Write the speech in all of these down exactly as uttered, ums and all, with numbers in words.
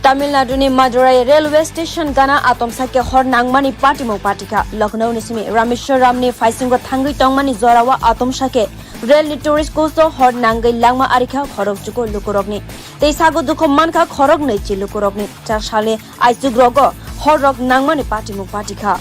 Tamil Naduni Madurai railway station gana atomsa khe hor nangmani patimung patikha. Lucknow ni simi Rameshwaram ni phaisingo thangwi tongmani jorao atomsa khe rail ni tourist coach o hor nangwi langma arikha khorok chuku lukurokni. Tei sago dukho mankha khorok nwichi lukurokni. Chasale aichuk rogo hor rok nangmani patimung patikha.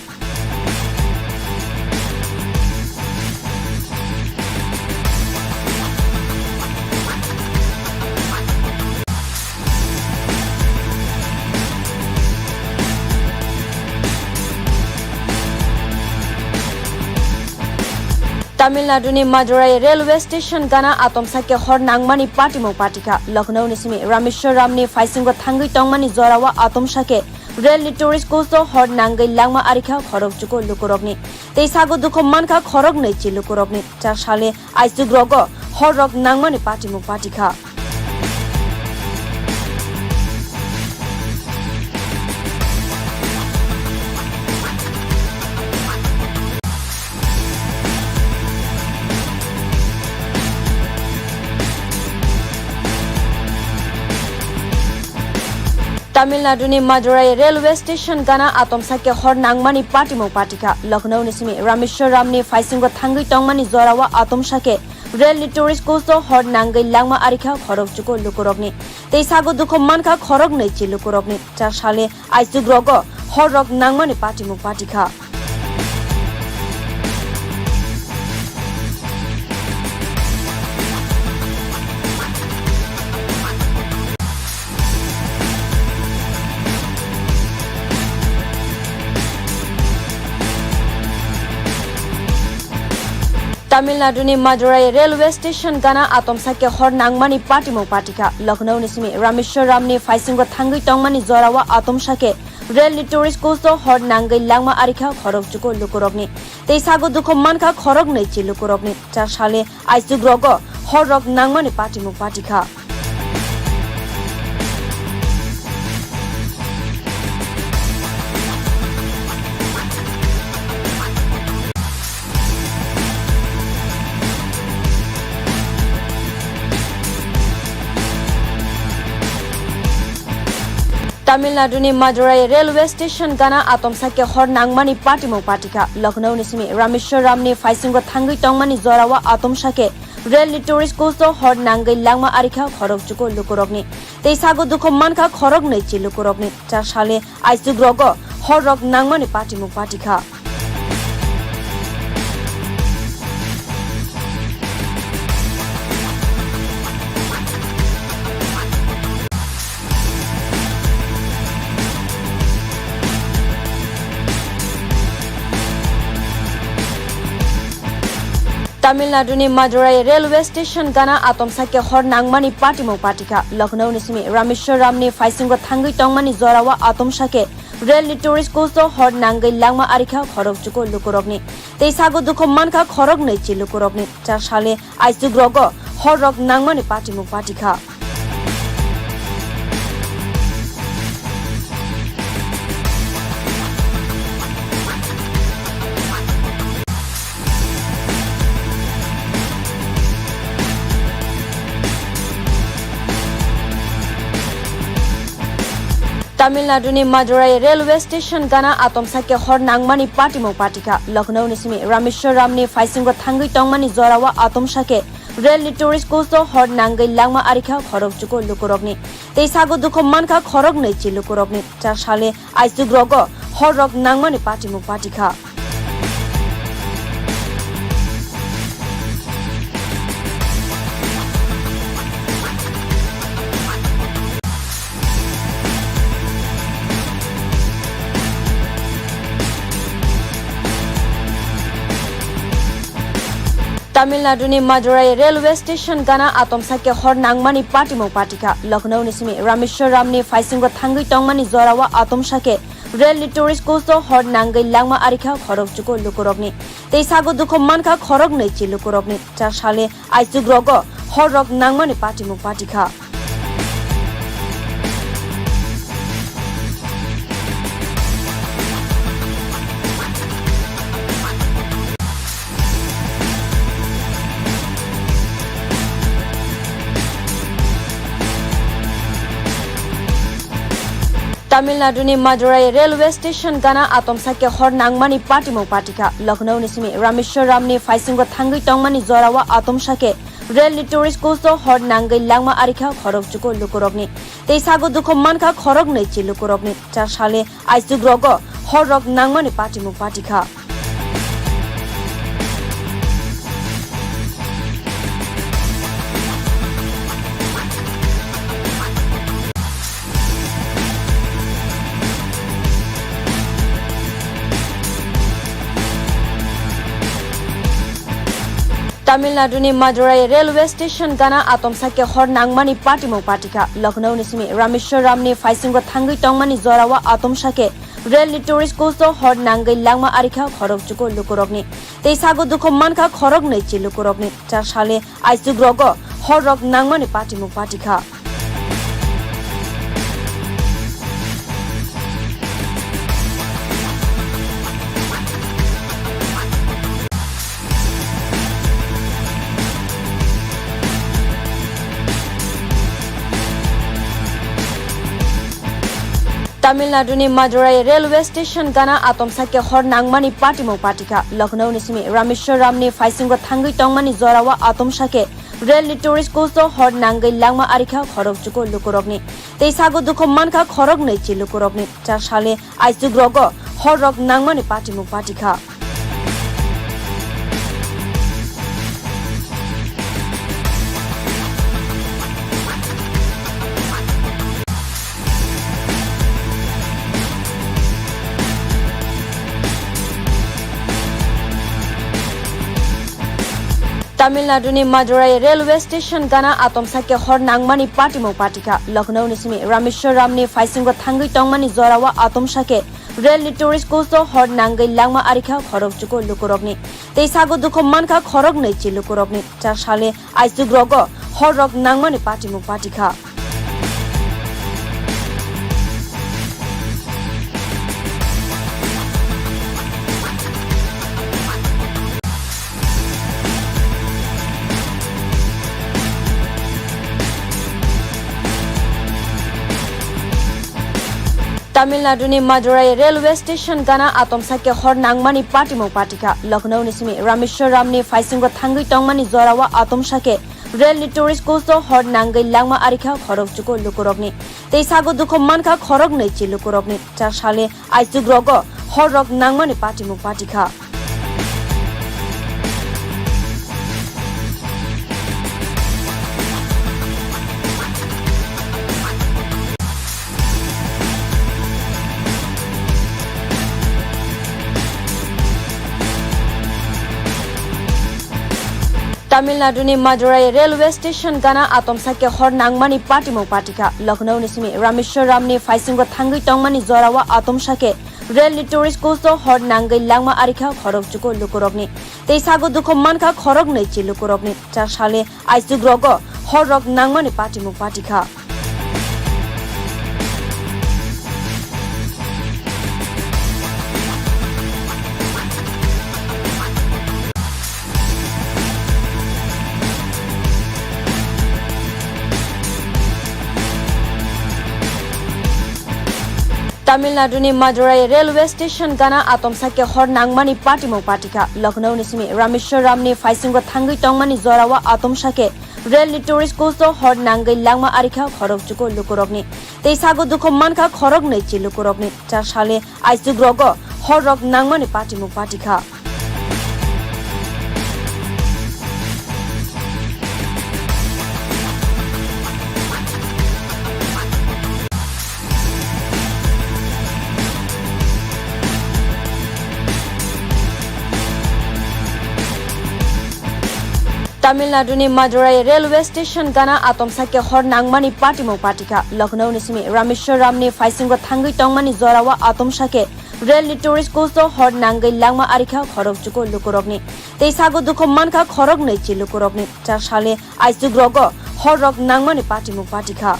Tamil Naduni Madurai railway station gana atomsa khe hor nangmani patimung patikha. Lucknow ni simi Rameshwaram ni phaisingo thangwi tongmani jorao atomsa khe rail ni tourist coach o hor nangwi langma arikha khorok chuku lukurokni. Tei sago dukho mankha khorok nwichi lukurokni. Chasale aichuk rogo hor rok nangmani patimung patikha. Tamil Naduni Madurai railway station gana atomsa khe hor nangmani patimung patikha. Lucknow ni simi Rameshwaram ni phaisingo thangwi tongmani jorao atomsa khe rail ni tourist coach o hor nangwi langma arikha khorok chuku lukurokni. Tei sago dukho mankha khorok nwichi lukurokni. Chasale aichuk rogo hor rok nangmani patimung patikha. Tamil Naduni Madurai railway station gana atomsa khe hor nangmani patimung patikha. Lucknow ni simi Rameshwaram ni phaisingo thangwi tongmani jorao atomsa khe rail ni tourist coach o hor nangwi langma arikha khorok chuku lukurokni. Tei sago dukho mankha khorok nwichi lukurokni. Chasale aichuk rogo hor rok nangmani patimung patikha. Tamil Naduni Madurai railway station gana atomsa khe hor nangmani patimung patikha. Lucknow ni simi Rameshwaram ni phaisingo thangwi tongmani jorao atomsa khe rail ni tourist coach o hor nangwi langma arikha khorok chuku lukurokni. Tei sago dukho mankha khorok nwichi lukurokni. Chasale aichuk rogo hor rok nangmani patimung patikha. Tamil Naduni Madurai railway station gana atomsa khe hor nangmani patimung patikha. Lucknow ni simi Rameshwaram ni phaisingo thangwi tongmani jorao atomsa khe rail ni tourist coach o hor nangwi langma arikha khorok chuku lukurokni. Tei sago dukho mankha khorok nwichi lukurokni. Chasale aichuk rogo hor rok nangmani patimung patikha. Tamil Naduni Madurai railway station gana atomsa khe hor nangmani patimung patikha. Lucknow ni simi Rameshwaram ni phaisingo thangwi tongmani jorao atomsa khe rail ni tourist coach o hor nangwi langma arikha khorok chuku lukurokni. Tei sago dukho mankha khorok nwichi lukurokni. Chasale aichuk rogo hor rok nangmani patimung patikha. Tamil Naduni Madurai railway station gana atomsa khe hor nangmani patimung patikha. Lucknow ni simi Rameshwaram ni phaisingo thangwi tongmani jorao atomsa khe rail ni tourist coach o hor nangwi langma arikha khorok chuku lukurokni. Tei sago dukho mankha khorok nwichi lukurokni. Chasale aichuk rogo hor rok nangmani patimung patikha. Tamil Nadu ni Madurai railway station gana atomsa khe hor nangmani patimung patikha. Lucknow ni simi Rameshwaram ni phaisingo thangwi tongmani jorao atomsa khe rail ni tourist coach o hor nangwi langma arikha khorok chuku lukurokni. Tei sago dukho mankha khorok nwichi lukurokni. Chasale aisuk rogo hor rok nangmani patimung patikha. Tamil Nadu ni Madurai railway station gana atomsa khe hor nangmani patimung patikha. Lucknow ni simi Rameshwaram ni phaisingo thangwi tongmani jorao atomsa khe rail ni tourist coach o hor nangwi langma arikha khorok chuku lukurokni. Tei sago dukho mankha khorok nwichi lukurokni. Chasale aisuk rogo hor rok nangmani patimung patikha. Tamil Nadu ni Madurai railway station gana atomsa khe hor nangmani patimung patikha. Lucknow ni simi Rameshwaram ni phaisingo thangwi tongmani jorao atomsa khe rail ni tourist coach o hor nangwi langma arikha khorok chuku lukurokni. Tei sago dukho mankha khorok nwichi lukurokni. Chasale aisuk rogo hor rok nangmani patimung patikha. Tamil Nadu ni Madurai railway station gana atomsa khe hor nangmani patimung patikha. Lucknow ni simi Rameshwaram ni phaisingo thangwi tongmani jorao atomsa khe rail ni tourist coach o hor nangwi langma arikha khorok chuku lukurokni. Tei sago dukho mankha khorok nwichi lukurokni. Chasale aisuk rogo hor rok nangmani patimung patikha. Tamil Nadu ni Madurai railway station gana atomsa khe hor nangmani patimung patikha. Lucknow ni simi Rameshwaram ni phaisingo thangwi tongmani jorao atomsa khe rail ni tourist coach o hor nangwi langma arikha khorok chuku lukurokni. Tei sago dukho mankha khorok nwichi lukurokni. Chasale aisuk rogo hor rok nangmani patimung patikha. Tamil Nadu ni Madurai railway station gana atomsa khe hor nangmani patimung patikha. Lucknow ni simi Rameshwaram ni phaisingo thangwi tongmani jorao atomsa khe rail ni tourist coach o hor nangwi langma arikha khorok chuku lukurokni. Tei sago dukho mankha khorok nwichi lukurokni. Chasale aisuk rogo hor rok nangmani patimung patikha. Tamil Nadu ni Madurai railway station gana atomsa khe hor nangmani patimung patikha. Lucknow ni simi Rameshwaram ni phaisingo thangwi tongmani jorao atomsa khe rail ni tourist coach o hor nangwi langma arikha khorok chuku lukurokni. Tei sago dukho mankha khorok nwichi lukurokni. Chasale aisuk rogo hor rok nangmani patimung patikha. Tamil Nadu ni Madurai railway station gana atomsa khe hor nangmani patimung patikha. Lucknow ni simi Rameshwaram ni phaisingo thangwi tongmani jorao atomsa khe rail ni tourist coach o hor nangwi langma arikha khorok chuku lukurokni. Tei sago dukho mankha khorok nwichi lukurokni. Chasale aisuk rogo hor rok nangmani patimung patikha.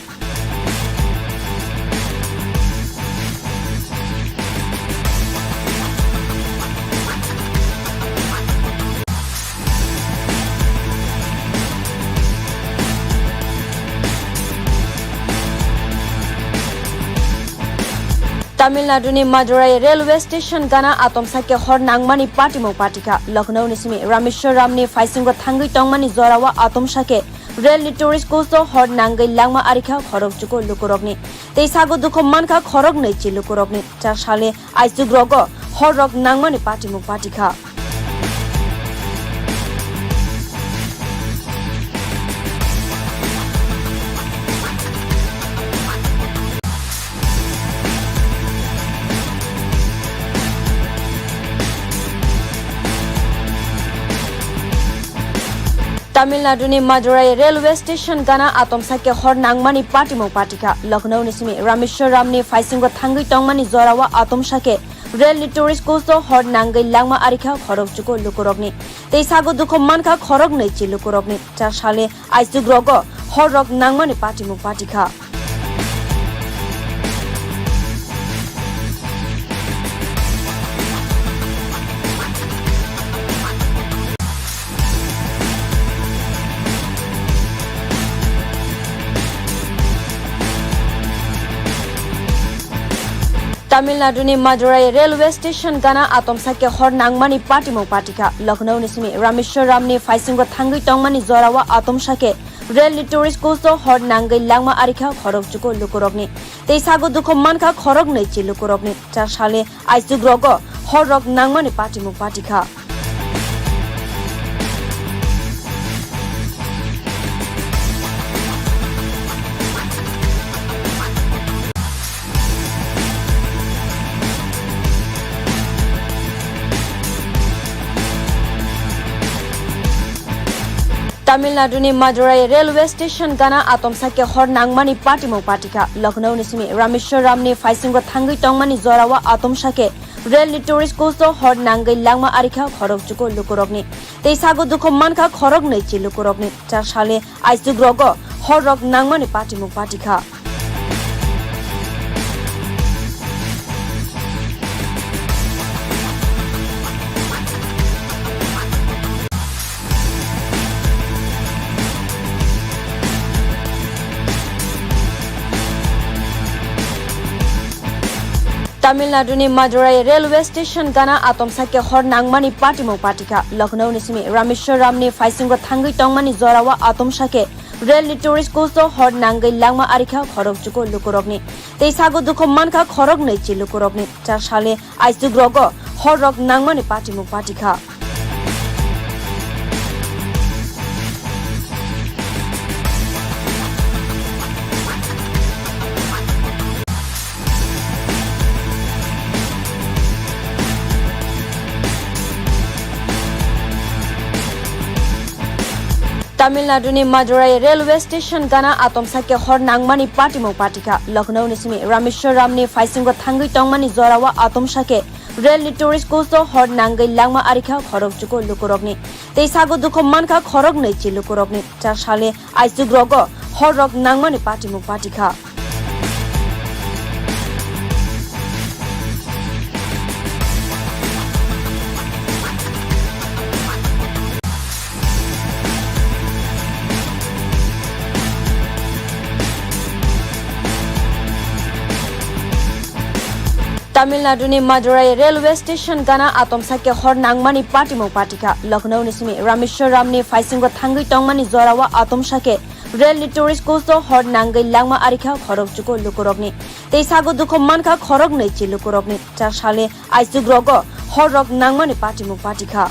Tamil Naduni Madurai Railway Station gana atomsa khe hor nangmani patimung patikha. Lucknow ni simi Rameshwaram ni phaisingo thangwi tongmani jorao atomsa khe rail ni tourist coach o hor nangwi langma arikha khorok chuku lukurokni. Tei sago dukhu mankha khorok nwichi lukurokni. Chasale aichuk rogo hor rok nangmani patimung patikha. Tamil Naduni Madurai Railway Station gana atomsa khe hor nangmani patimung patikha. Lucknow ni simi Rameshwaram ni phaisingo thangwi tongmani jorao atomsa khe rail ni tourist coach o hor nangwi langma arikha khorok chuku lukurokni. Tei sago dukhu mankha khorok nwichi lukurokni. Chasale aichuk rogo hor rok nangmani patimung patikha. Tamil Naduni Madurai Railway Station gana atomsa khe hor nangmani patimung patikha. Lucknow ni simi Rameshwaram ni phaisingo thangwi tongmani jorao atomsa khe rail ni tourist coach o hor nangwi langma arikha khorok chuku lukurokni. Tei sago dukhu mankha khorok nwichi lukurokni. Chasale aichuk rogo hor rok nangmani patimung patikha. Tamil Naduni Madurai Railway Station gana atomsa khe hor nangmani patimung patikha. Lucknow ni simi Rameshwaram ni phaisingo thangwi tongmani jorao atomsa khe rail ni tourist coach o hor nangwi langma arikha khorok chuku lukurokni. Tei sago dukhu mankha khorok nwichi lukurokni. Chasale aichuk rogo hor rok nangmani patimung patikha. Tamil Naduni Madurai Railway Station gana atomsa khe hor nangmani patimung patikha. Lucknow ni simi Rameshwaram ni phaisingo thangwi tongmani jorao atomsa khe rail ni tourist coach o hor nangwi langma arikha khorok chuku lukurokni. Tei sago dukhu mankha khorok nwichi lukurokni. Chasale aichuk rogo hor rok nangmani patimung patikha. Tamil Naduni Madurai Railway Station gana atomsa khe hor nangmani patimung patikha. Lucknow ni simi Rameshwaram ni phaisingo thangwi tongmani jorao atomsa khe rail ni tourist coach o hor nangwi langma arikha khorok chuku lukurokni. Tei sago dukhu mankha khorok nwichi lukurokni. Chasale aichuk rogo hor rok nangmani patimung patikha. Tamil Naduni Madurai Railway Station gana atomsa khe hor nangmani patimung patikha. Lucknow ni simi Rameshwaram ni phaisingo thangwi tongmani jorao atomsa khe rail ni tourist coach o hor nangwi langma arikha khorok chuku lukurokni. Tei sago dukhu mankha khorok nwichi lukurokni. Chasale aichuk rogo hor rok nangmani patimung patikha.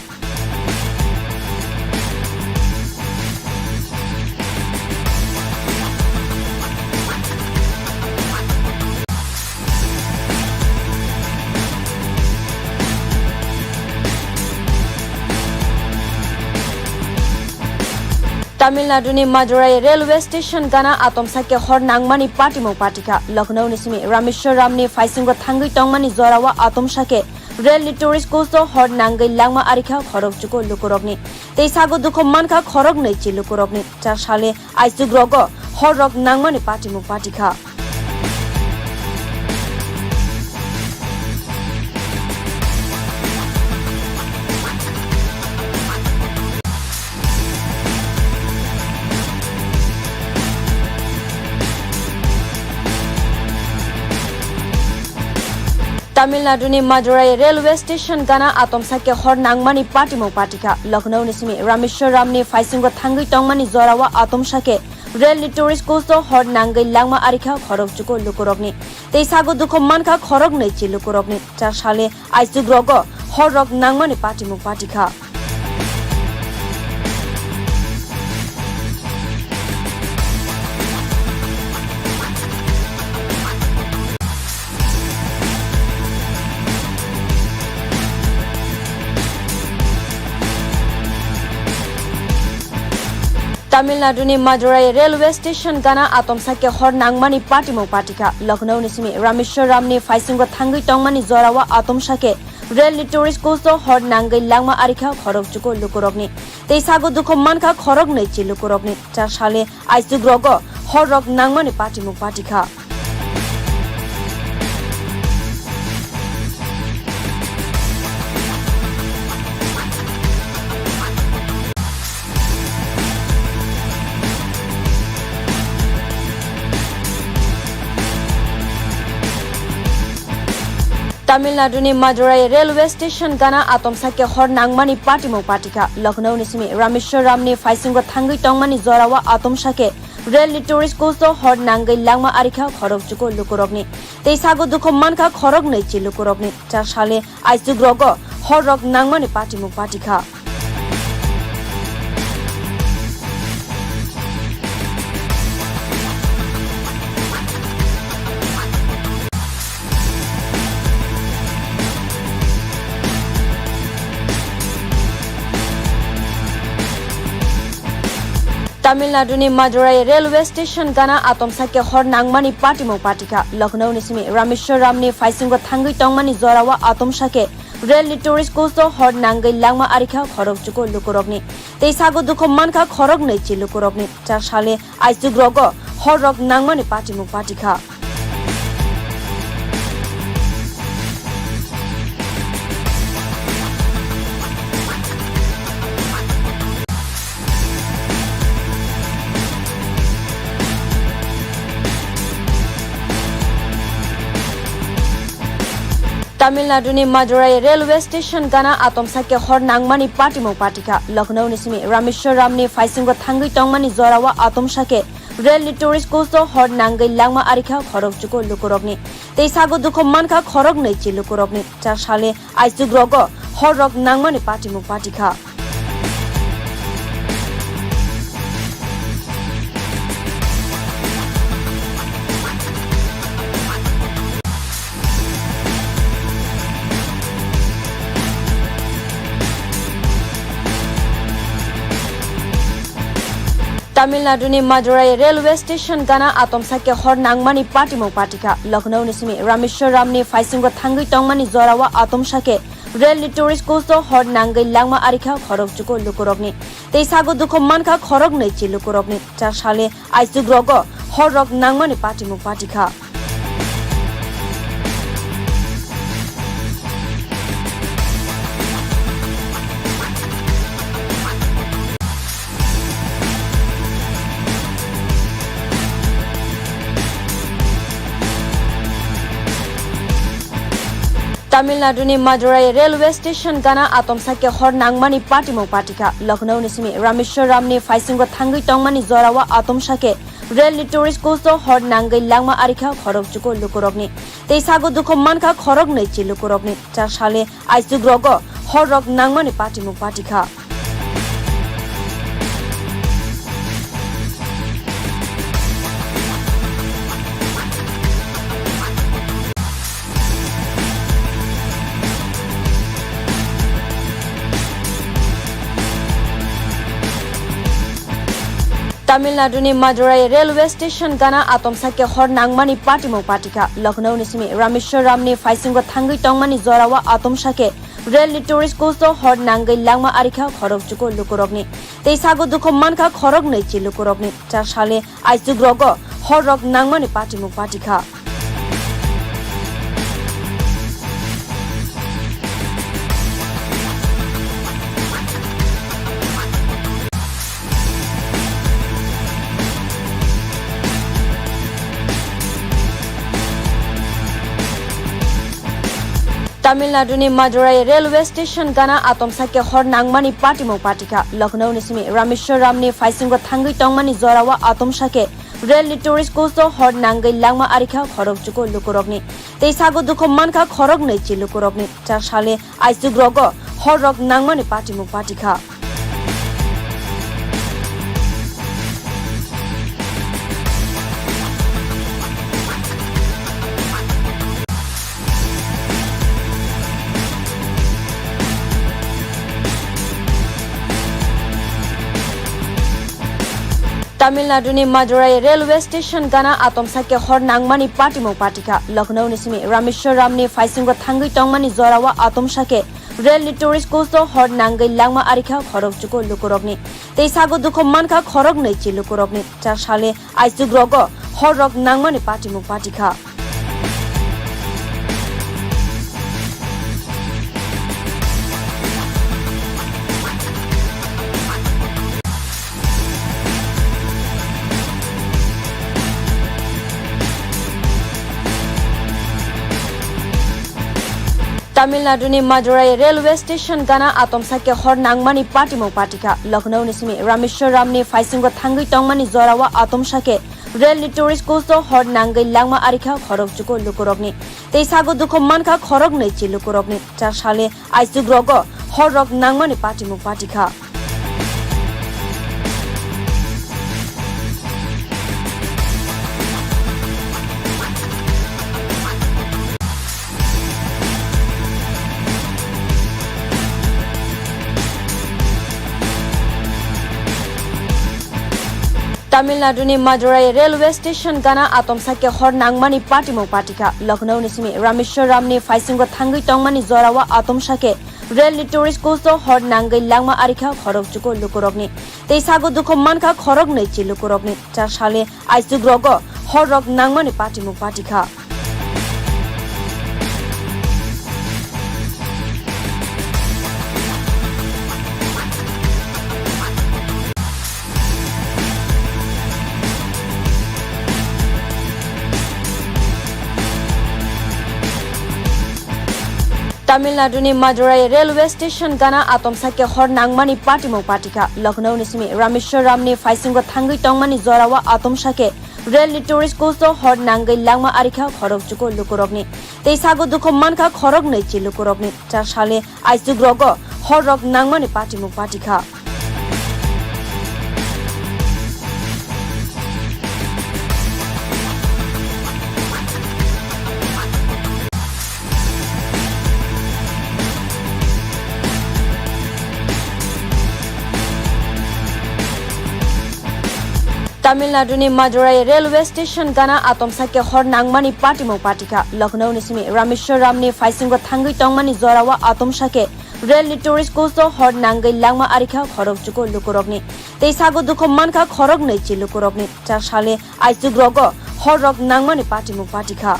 Tamil Naduni Madurai Railway Station gana atomsa khe hor nangmani patimung patikha. Lucknow ni simi Rameshwaram ni phaisingo thangwi tongmani jorao atomsa khe rail ni tourist coach o hor nangwi langma arikha khorok chuku lukurokni. Tei sago dukhu mankha khorok nwichi lukurokni. Chasale aichuk rogo hor rok nangmani patimung patikha. Tamil Naduni Madurai Railway Station gana atomsa khe hor nangmani patimung patikha. Lucknow ni simi Rameshwaram ni phaisingo thangwi tongmani jorao atomsa khe rail ni tourist coach o hor nangwi langma arikha khorok chuku lukurokni. Tei sago dukho mankha khorok nwichi lukurokni. Chasale aichuk rogo hor rok nangmani patimung patikha. Tamil Naduni Madurai Railway Station gana atomsa khe hor nangmani patimung patikha. Lucknow ni simi Rameshwaram ni phaisingo thangwi tongmani jorao atomsa khe rail ni tourist coach o hor nangwi langma arikha khorok chuku lukurokni. Tei sago dukho mankha khorok nwichi lukurokni. Chasale aichuk rogo hor rok nangmani patimung patikha. Tamil Naduni Madurai Railway Station gana atomsa khe hor nangmani patimung patikha. Lucknow ni simi Rameshwaram ni phaisingo thangwi tongmani jorao atomsa khe rail ni tourist coach o hor nangwi langma arikha khorok chuku lukurokni. Tei sago dukho mankha khorok nwichi lukurokni. Chasale aichuk rogo hor rok nangmani patimung patikha. Tamil Naduni Madurai Railway Station gana atomsa khe hor nangmani patimung patikha. Lucknow ni simi Rameshwaram ni phaisingo thangwi tongmani jorao atomsa khe rail ni tourist coach o hor nangwi langma arikha khorok chuku lukurokni. Tei sago dukho mankha khorok nwichi lukurokni. Chasale aichuk rogo hor rok nangmani patimung patikha. Tamil Naduni Madurai Railway Station gana atomsa khe hor nangmani patimung patikha. Lucknow ni simi Rameshwaram ni phaisingo thangwi tongmani jorao atomsa khe rail ni tourist coach o hor nangwi langma arikha khorok chuku lukurokni. Tei sago dukho mankha khorok nwichi lukurokni. Chasale aichuk rogo hor rok nangmani patimung patikha. Tamil Naduni Madurai Railway Station gana atomsa khe hor nangmani patimung patikha. Lucknow ni simi Rameshwaram ni phaisingo thangwi tongmani jorao atomsa khe rail ni tourist coach o hor nangwi langma arikha khorok chuku lukurokni. Tei sago dukho mankha khorok nwichi lukurokni. Chasale aichuk rogo hor rok nangmani patimung patikha. Tamil Naduni Madurai Railway Station gana atomsa khe hor nangmani patimung patikha. Lucknow ni simi Rameshwaram ni phaisingo thangwi tongmani jorao atomsa khe rail ni tourist coach o hor nangwi langma arikha khorok chuku lukurokni. Tei sago dukho mankha khorok nwichi lukurokni. Chasale aichuk rogo hor rok nangmani patimung patikha. Tamil Naduni Madurai Railway Station gana atomsa khe hor nangmani patimung patikha. Lucknow ni simi Rameshwaram ni phaisingo thangwi tongmani jorao atomsa khe rail ni tourist coach o hor nangwi langma arikha khorok chuku lukurokni. Tei sago dukho mankha khorok nwichi lukurokni. Chasale aichuk rogo hor rok nangmani patimung patikha. Tamil Naduni Madurai railway station gana atomsa khe hor nangmani patimung patikha. Lucknow ni simi Rameshwaram ni phaisingo thangwi tongmani jorao atomsa khe rail ni tourist coach o hor nangwi langma arikha khorok chuku lukurokni. Tei sago dukhu mankha khorok nwichi lukurokni. Chasale aichuk rogo hor rok nangmani patimung patikha. Tamil Naduni Madurai railway station gana atomsa khe hor nangmani patimung patikha. Lucknow ni simi Rameshwaram ni phaisingo thangwi tongmani jorao atomsa khe rail ni tourist coach o hor nangwi langma arikha khorok chuku lukurokni. Tei sago dukhu mankha khorok nwichi lukurokni. Chasale aichuk rogo hor rok nangmani patimung patikha. Tamil Naduni Madurai railway station gana atomsa khe hor nangmani patimung patikha. Lucknow ni simi Rameshwaram ni phaisingo thangwi tongmani jorao atomsa khe rail ni tourist coach o hor nangwi langma arikha khorok chuku lukurokni. Tei sago dukhu mankha khorok nwichi lukurokni. Chasale aichuk rogo hor rok nangmani patimung patikha. Tamil Naduni Madurai railway station gana atomsa khe hor nangmani patimung patikha. Lucknow ni simi Rameshwaram ni phaisingo thangwi tongmani jorao atomsa khe rail ni tourist coach o hor nangwi langma arikha khorok chuku lukurokni. Tei sago dukhu mankha khorok nwichi lukurokni. Chasale aichuk rogo hor rok nangmani patimung patikha. Tamil Naduni Madurai railway station gana atomsa khe hor nangmani patimung patikha. Lucknow ni simi Rameshwaram ni phaisingo thangwi tongmani jorao atomsa khe rail ni tourist coach o hor nangwi langma arikha khorok chuku lukurokni. Tei sago dukhu mankha khorok nwichi lukurokni. Chasale aichuk rogo hor rok nangmani patimung patikha. Tamil Naduni Madurai railway station gana atomsa khe hor nangmani patimung patikha. Lucknow ni simi Rameshwaram ni phaisingo thangwi tongmani jorao atomsa khe rail ni tourist coach o hor nangwi langma arikha khorok chuku lukurokni. Tei sago dukhu mankha khorok nwichi lukurokni. Chasale aichuk rogo hor rok nangmani patimung patikha.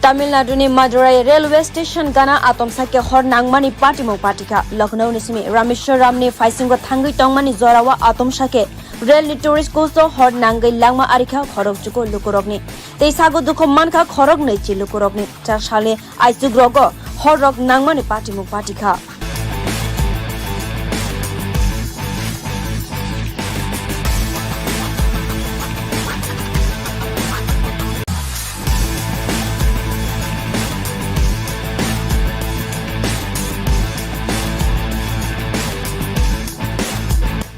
Tamil Naduni Madurai railway station gana atomsa khe hor nangmani patimung patikha. Lucknow ni simi Rameshwaram ni phaisingo thangwi tongmani jorao atomsa khe rail ni tourist coach o hor nangwi langma arikha khorok chuku lukurokni. Tei sago dukhu mankha khorok nwichi lukurokni. Chasale aichuk rogo hor rok nangmani patimung patikha.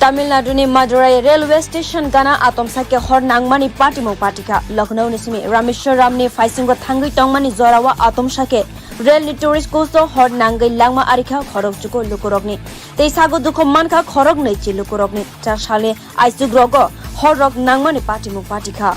Tamil Naduni Madurai railway station gana atomsa khe hor nangmani patimung patikha. Lucknow ni simi Rameshwaram ni phaisingo thangwi tongmani jorao atomsa khe rail ni tourist coach o hor nangwi langma arikha khorok chuku lukurokni. Tei sago dukhu mankha khorok nwichi lukurokni. Chasale aichuk rogo hor rok nangmani patimung patikha.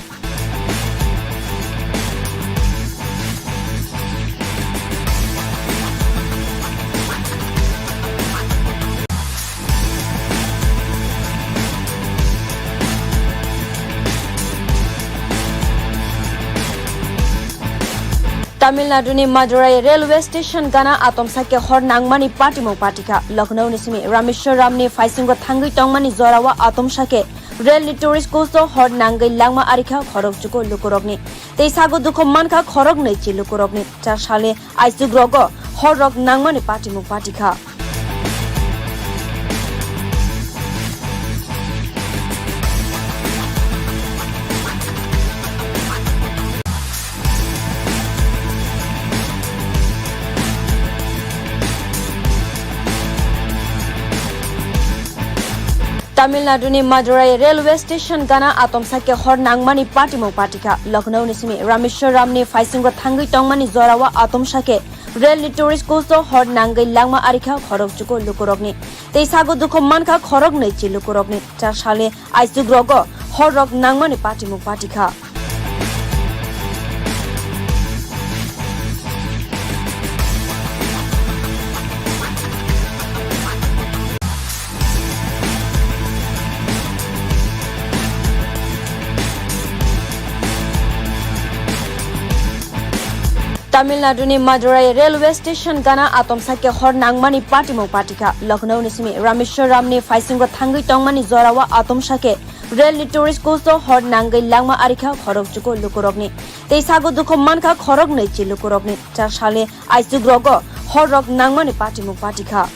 Tamil Nadu ni Madurai railway station gana atomsa khe hor nangmani patimung patikha. Lucknow ni simi Rameshwaram ni phaisingo thangwi tongmani jorao atomsa khe rail ni tourist coach o hor nangwi langma arikha khorok chuko lukurokni. Tei sago dukho mankha khorok nwichi lukurokni. Chak salni aisuk rogo hor rok nangmani patimung patikha. Tamil Nadu ni Madurai railway station gana atomsa khe hor nangmani patimung patikha. Lucknow ni simi Rameshwaram ni phaisingo thangwi tongmani jorao atomsa khe rail ni tourist coach o hor nangwi langma arikha khorok chuko lukurokni. Tei sago dukho mankha khorok nwichi lukurokni. Chak salni aisuk rogo hor rok nangmani patimung patikha. Tamil Nadu ni Madurai railway station gana atomsa khe hor nangmani patimung patikha. Lucknow ni simi Rameshwaram ni phaisingo thangwi tongmani jorao atomsa khe rail ni tourist coach o hor nangwi langma arikha khorok chuko lukurokni. Tei sago dukho mankha khorok nwichi lukurokni. Chak salni aisuk rogo hor rok nangmani patimung patikha.